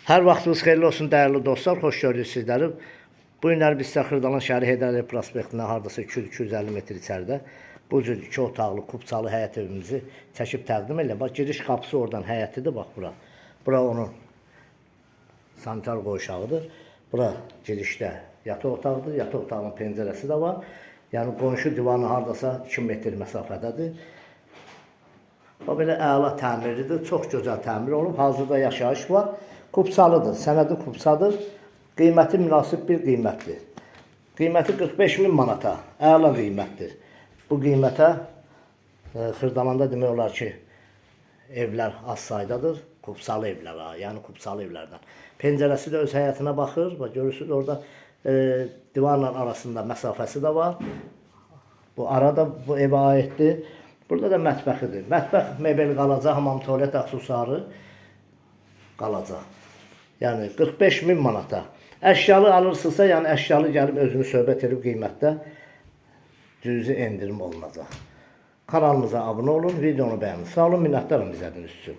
Hər vaxtınız xeyirli olsun dəyərli dostlar, xoş gördük sizləri. Bu günlər biz sizə Xırdalan şəhəri Heydər Əliyev prospektindən hardasa 200-250 metr içəridə bu cür iki otaqlı, kupçalı həyət evimizi çəkib təqdim edirəm. Bax, giriş qapısı oradan həyətidir, bax bura. Bura onun sanitar qovşağıdır. Bura girişdə yataq otağıdır. Yataq otağının pəncərəsi də var. Yəni qonşu divarla hardasa 2 metr məsafədədir. Bax belə əla təmirlidir. Çox gözəl təmir olub. Hazırda yaşayış var. Kupçalıdır. Sənədi kupçadır. Qiyməti münasib bir qiymətdir. Qiyməti 45 min manata. Əla qiymətdir. Bu qiymətə Xırdalanda demək olar ki, evlər az saydadır. Kupçalı evlər ha, yəni kupçalı evlərdən. Pəncərəsi də öz həyətinə baxır. Bax görürsüz orada divarla arasında məsafəsi də var. Bu arada bu evə aiddir. Burada da mətbəxidir. Mətbəx mebel qalacaq, hamam, tualet aksesuarı qalacaq. Yəni 45 min manata. Əşyalı alırsınızsa, yəni əşyalı gəlib özünü söhbət edib qiymətdə cüzi endirim olunacaq. Kanalımıza abunə olun, videonu bəyənin. Sağ olun, minnətdaram izlədiyiniz üçün.